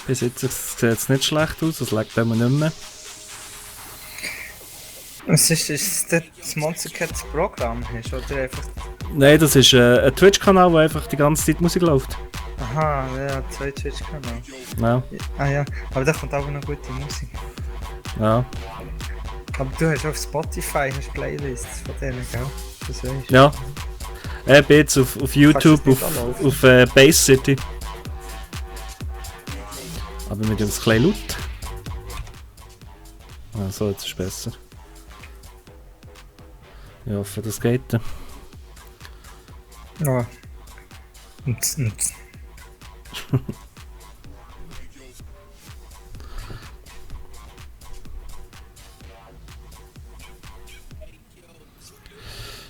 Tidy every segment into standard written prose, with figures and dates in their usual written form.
Bis jetzt sieht es nicht schlecht aus, es leckt immer nicht mehr. Was ist das Monster Cats Programm? Hast oder einfach... Nein, das ist ein Twitch-Kanal, wo einfach die ganze Zeit Musik läuft. Aha, ja, 2 Twitch-Kanäle. Ja. Ah ja, aber da kommt auch noch gute Musik. Ja. Aber du hast auf Spotify hast Playlists von denen, gell? Das weißt du. Ja. Ich bin jetzt auf YouTube auf Bass City. Aber mit uns klein laut. Ah, so, jetzt ist es besser. Ich hoffe, das geht. Ja.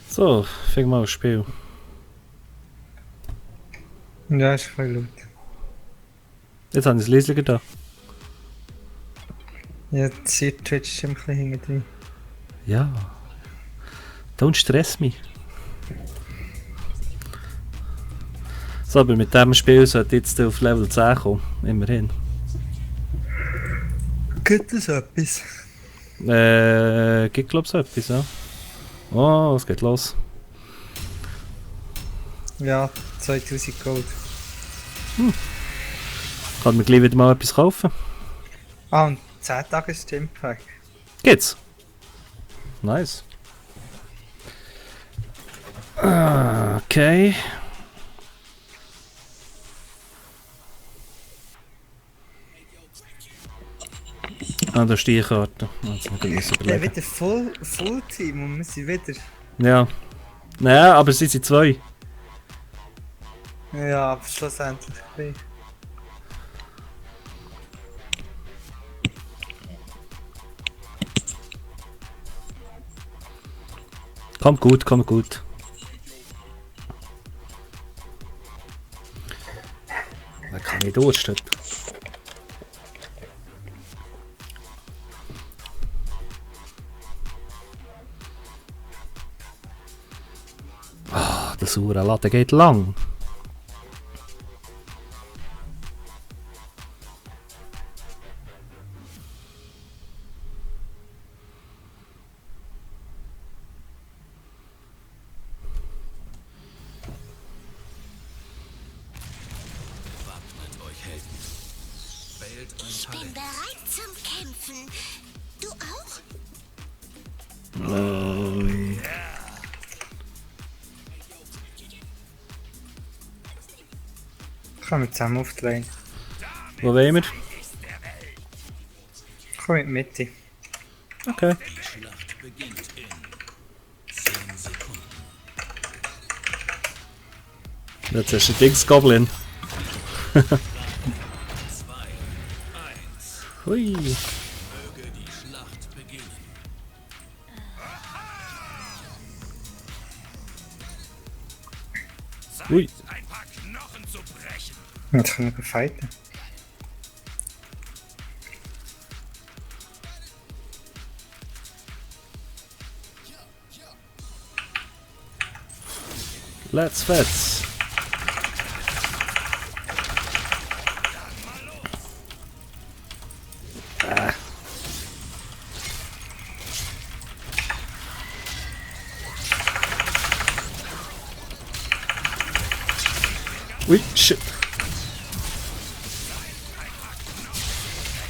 So, fang mal das Spiel. Ja, ist voll laut. Jetzt habe ich es leislicher da. Ja, die Twitch ist ein bisschen hinten drin. Ja. Don't stress mich. So, aber mit diesem Spiel sollte jetzt auf Level 10 kommen. Immerhin. Gibt es etwas? Gibt glaube ich so etwas, ja. Oh, es geht los. Ja, 2000 Gold. Kann man gleich wieder mal etwas kaufen? Ah, und 10 Tage Stimpack. Geht's? Nice. Okay. Ah, da ist die Karte. Jetzt muss ich Ja, überlegen. wieder Full-Team und wir sind wieder. Ja. Nein, aber sie sind 2. Ja, aber schlussendlich. Kommt gut, kommt gut. Da kann ich durchstehen. Ah, der saure Latte geht lang. Ich bin bereit zum Kämpfen. Du auch? Kommen wir zusammen auf die Lane. Wo wollen wir? Komm in die Mitte. Okay. Jetzt hast du ein dickes Goblin. Hui. Ui. Jetzt können wir fighten. Let's fetz. Ui, shit.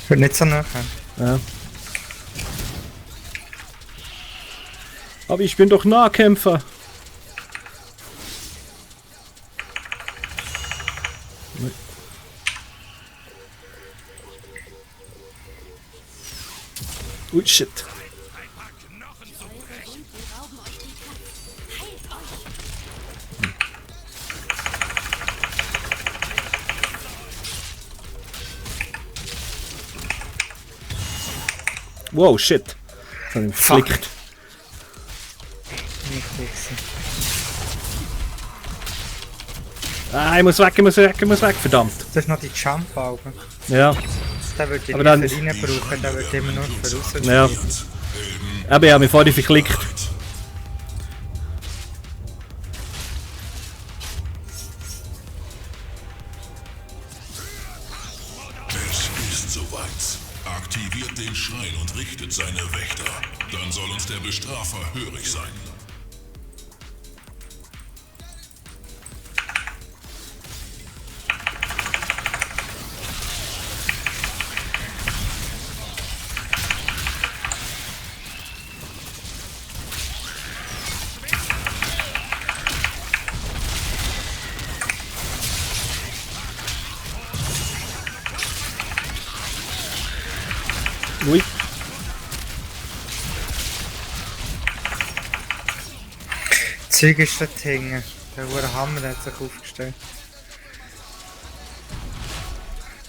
Wird nicht so nah. Ja. Aber ich bin doch Nahkämpfer. Ui, shit. Wow, shit. Das hat ihn geflickt. Nicht fixen. Ah, ich muss weg, ich muss weg, ich muss weg, verdammt. Das ist noch die Jump-Augen. Ja, Der wird Aber nicht dann- für rein brauchen, der wird immer nur für raus. ja. Aber ich habe mich vorhin verklickt. 1. Aktiviert den Schrein und richtet seine Wächter. Dann soll uns der Bestrafer hörig sein. Ui. Zeug ist dort hängen. Der hohe Hammer hat sich aufgestellt.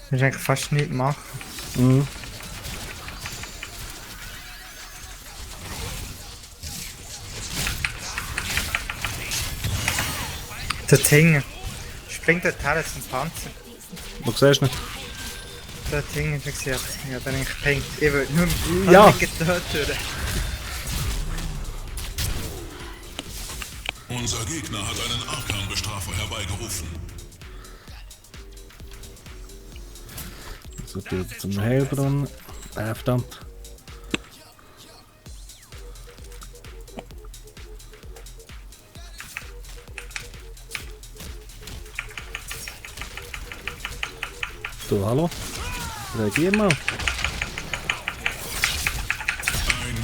Du kannst eigentlich fast nichts machen. Mhm. Dort hängen. Springt dort her zum Panzer. Wo siehst du ihn? Dort hängen ist er gesehen. Ja, dann eigentlich gepinkt. Ich will nur Ja. nicht getötet. Unser Gegner hat einen Arkan-Bestrafer herbeigerufen. So, die zum Heilbrunnen. Verdammt. Du, hallo? Reagier mal. Ein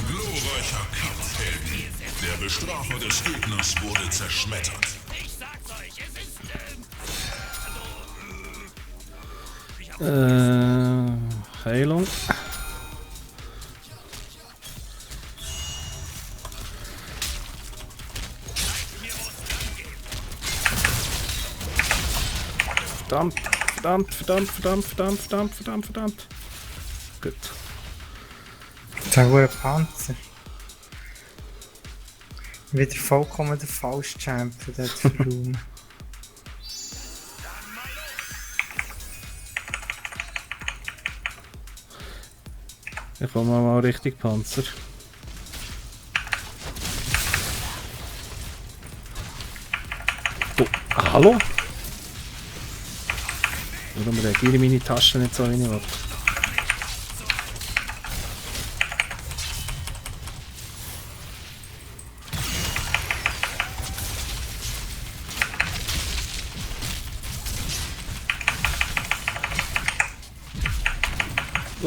glorreicher Kampfhelden. Der Bestrafer des Gegners wurde zerschmettert. Heilung. Verdammt, verdammt, verdammt, verdammt, verdammt, verdammt, verdammt, verdammt. Gut. Der hohe Panzer. Wieder vollkommen der falsche Champion, der hat verloren. Ich komme mal richtig Panzer. Du, hallo? Warum reagieren meine Taschen nicht so, wie ich will?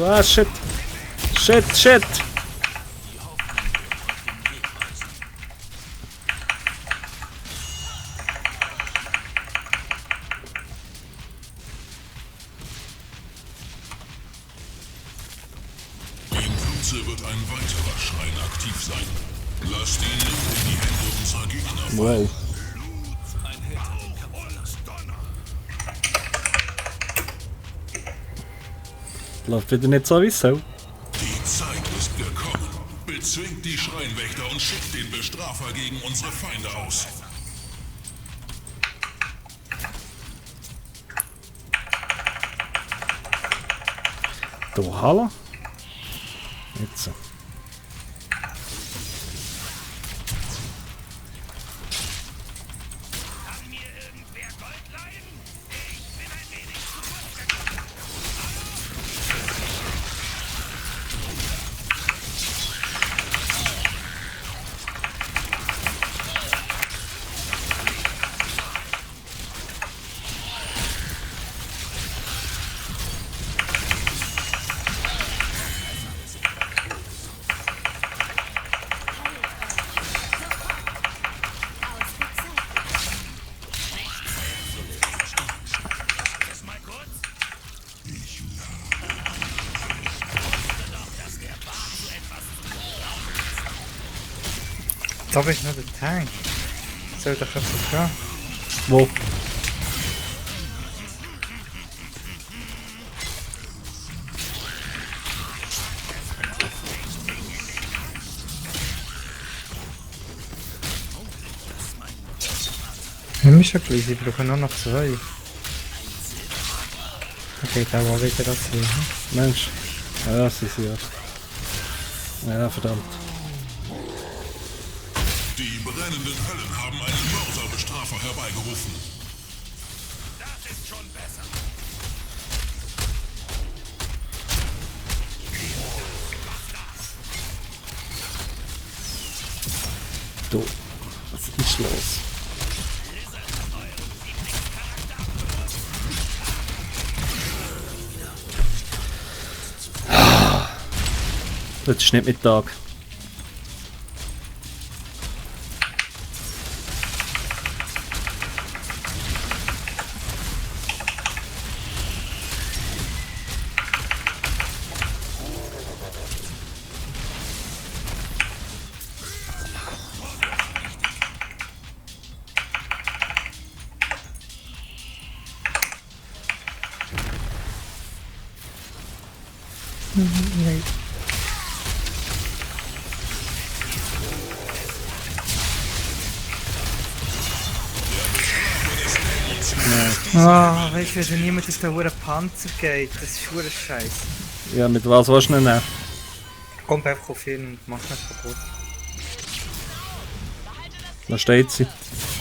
Ah, shit! Shit, shit! In Kürze wird ein weiterer Schrein aktiv sein. Lasst ihn nicht in die Hände unserer Gegner fallen. Wow. Läuft wieder nicht so wie so. Die Zeit ist gekommen. Bezwingt die Schreinwächter und schickt den Bestrafer gegen unsere Feinde aus. Du, hallo? Jetzt. Da ist noch der Tank. Soll doch etwas gehen? Wo? Wir müssen schon gleich, ich brauche nur noch 2. Okay, da war wieder das hier. Mensch. Ja, sie sind ja. Ja, verdammt. Die brennenden Höllen haben einen Mörderbestrafer herbeigerufen. Du, was ist los? Jetzt ist nicht Mittag. Nein. Ah, weißt du, wenn niemand auf den verdammten Panzer geht, das ist verdammt scheiße. Ja, mit was willst du ihn nehmen? Kommt einfach auf ihn und mach nicht kaputt. Da steht sie.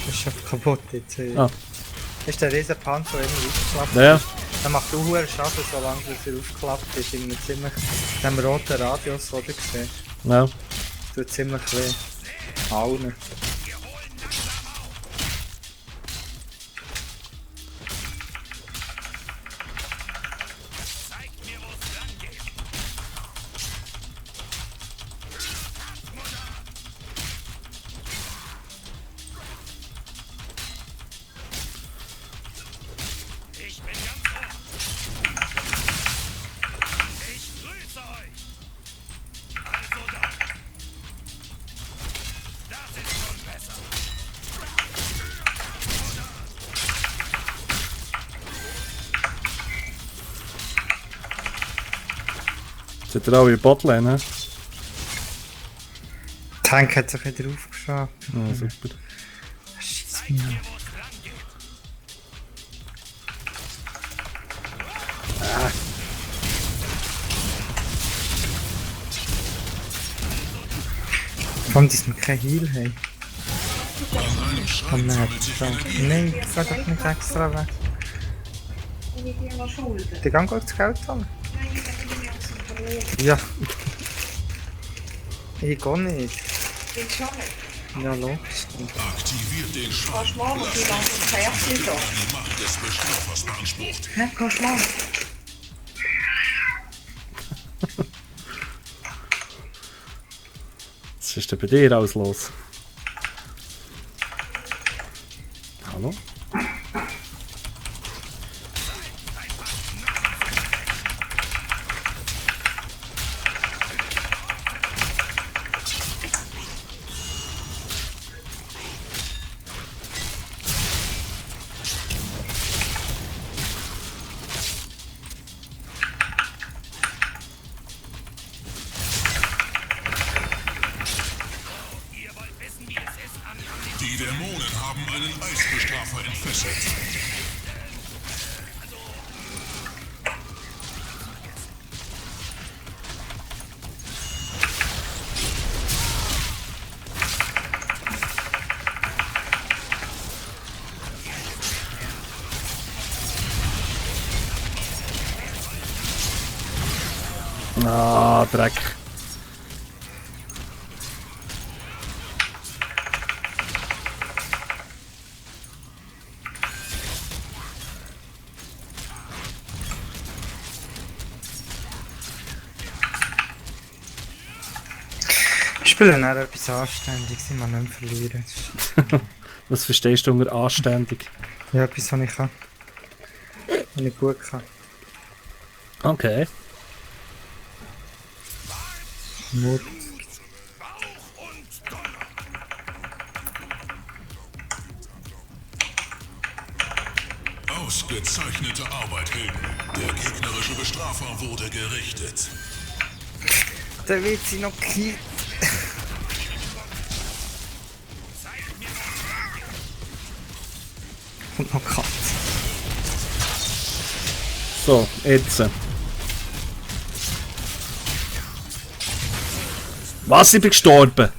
Das ist einfach kaputt jetzt. Ah. Das ist der riesen Panzer, der immer aufgeklappt Ja. ist. Er macht auch verdammt Schaden, solange er aufgeklappt ist. In einem ziemlich... dem roten Radius, den du siehst. Ja. Tut ziemlich weh. Allen. Jetzt hat er auch in Botlane, ne? Der Tank hat sich wieder aufgeschaut. Ja, super. Scheiße mich an. Vor allem, dass wir kein Heal haben. An einem Oh Schrein nein, sammelt sich Energie. nein, ich fahr doch nicht extra weg. Der Gang geht das Geld holen. Ja. Ich geh nicht. Ja, logisch. Aktiviert den Schrein. Kannst du morgen die ganze Kerze da? Die Macht des Bestrafers beansprucht. Ne, kannst du morgen. Was ist denn bei dir alles los? Hallo? Die Dämonen haben einen Eisbestrafer entfesselt. Ah, Dreck. Ich spiele dann etwas Anständiges, man nicht verlieren. Was verstehst du unter anständig? Ja, etwas, was ich kann. Was ich gut kann. Okay. Mut. Ausgezeichnete Arbeit, Helden. Der gegnerische Bestrafer wurde gerichtet. Der wird sie noch killen. Und noch Cut. So, jetzt. Was? Ich bin gestorben?